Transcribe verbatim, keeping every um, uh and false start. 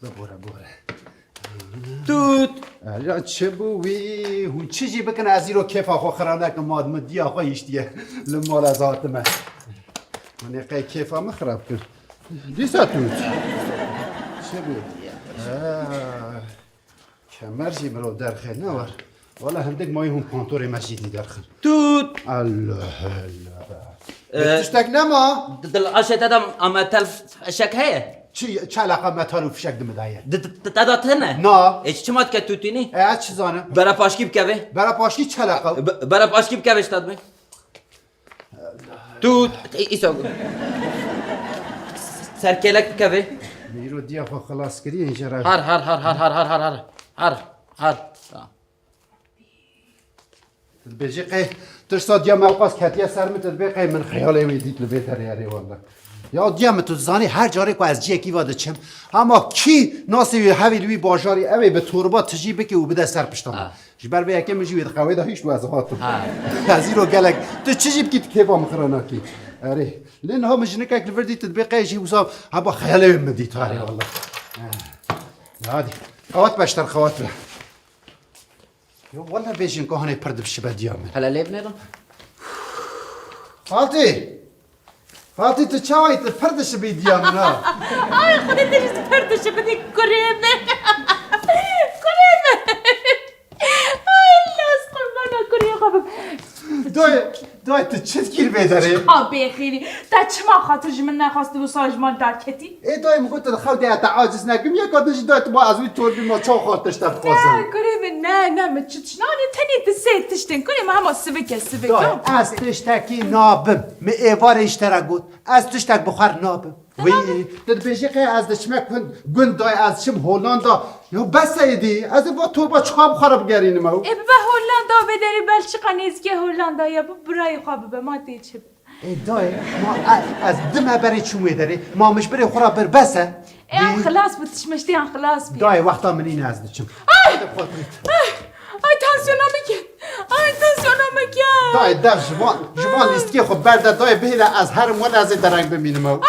Bibore, bore. Tût! Ya çi bû wî? Hûn çi jî bikin, ez îro kêfa xwe xira nekim, ma min diya xwe hiştiye li mal ez hatime. Hûn ê qey kêfa min xira bikin. Dîsa Tût. Çi bû? Ha, kemer jî mirov derxe, ne war? Wala hindik mayî hûn pantorê me jî dî derxin. Tût! Allah Allah. Ee, tiştek nema? Di, di aşê te de, ama tel fişek heye? Çi, çi eleqa metal û fişek di min de ye? Di, di, di, te de tune? Na. E, çima dike tûtînî? E, ez çi zanim? Bere paşkî bikeve. Bere paşkî çi eleqa? Be-, bere paşkî bikeve işte be. Tût, î-, îsa. Serkêlek bikeve. Mîro diya xwe xilas kiriye, înce re. Har, har, har. Tamam. Tu dibêjî qey tişta diya me ew qas ketiye ser min, tu dibê qey min xeyalê wê dît li vê derê, erê wele. Ya diya min, tu dizanî her carê ku ez ciyekî ve diçim, hema kî nasê wî hevî li wî bajarî, ew ê bi torba tijî bike û bide ser pişta min. Ha. Ji ber vê yekê min jî wê di qewê de hişt û ez hatim. Ha. Ez îro gelek, tu çi jî bikî, tu kêfa min xira nakî. Erê. Lê niha min jinikek li vir dît, tu dibê qey jî wisa heba xeyalê wê min dît, erê wele. Ha. Hadi. Xewat beşter, xewat be. Yo, wele bêjin ku hanê pir dibişibe diya min. Hele lê binêrin. Fatî! Fatî, tu çawa yî, tu pir dişibî diya min, ha? Ay, Xwedê te jî pir dişibî, kurê min. Kurê min. Ay, las qurbana kurê xwe bim. Dayê, dayê, tu çi dikî li vê derê? Ha, bêxêrî. Te çima xatir ji min nexwest û wisa ji mal derketî? Ê dayê, min got, tu di xew de te aciz nekim, yeka din jî dayê, tu ma ez wî tor bîm, ma çawa xatir tişte bixwazim? Ne, kurê min, ne, ne, min çi tişt, nanê, tenê tu sê tiştên, kurê min hema sivik e, sivik. Dayê, ez tiştekî nabim. Min êvarê ji te re got, ez tiştek bi xwe re nabim. Wî, tu dibêjî qey ez diçime gund, gund dayê, ez çim Hollanda. Ya bes e êdî, ez ê va torba çiqa bi xwe re bigerînim ew. Ê bibe Hollanda, vê derê Belçika nêzîkê Hollanda ye, bi birayê xwe bibe, ma tê çi bi. Ê dayê, ma e-, ez dime berê çûm wê derê. Ma min ji birê xwe re bir bes e. Ê, em xilas bû, tişmeştiyan xilas bî. Dayê, wexta min îne ez diçim. Ay! Hadi xwe tut. Ay! Ay, tansiyona min ket. Ay, tansiyona min ket. Dayê, dev ji van, ji van lîstikê xwe berde, dayê, bihêle ez herim wele ez ê dereng bimînim ew.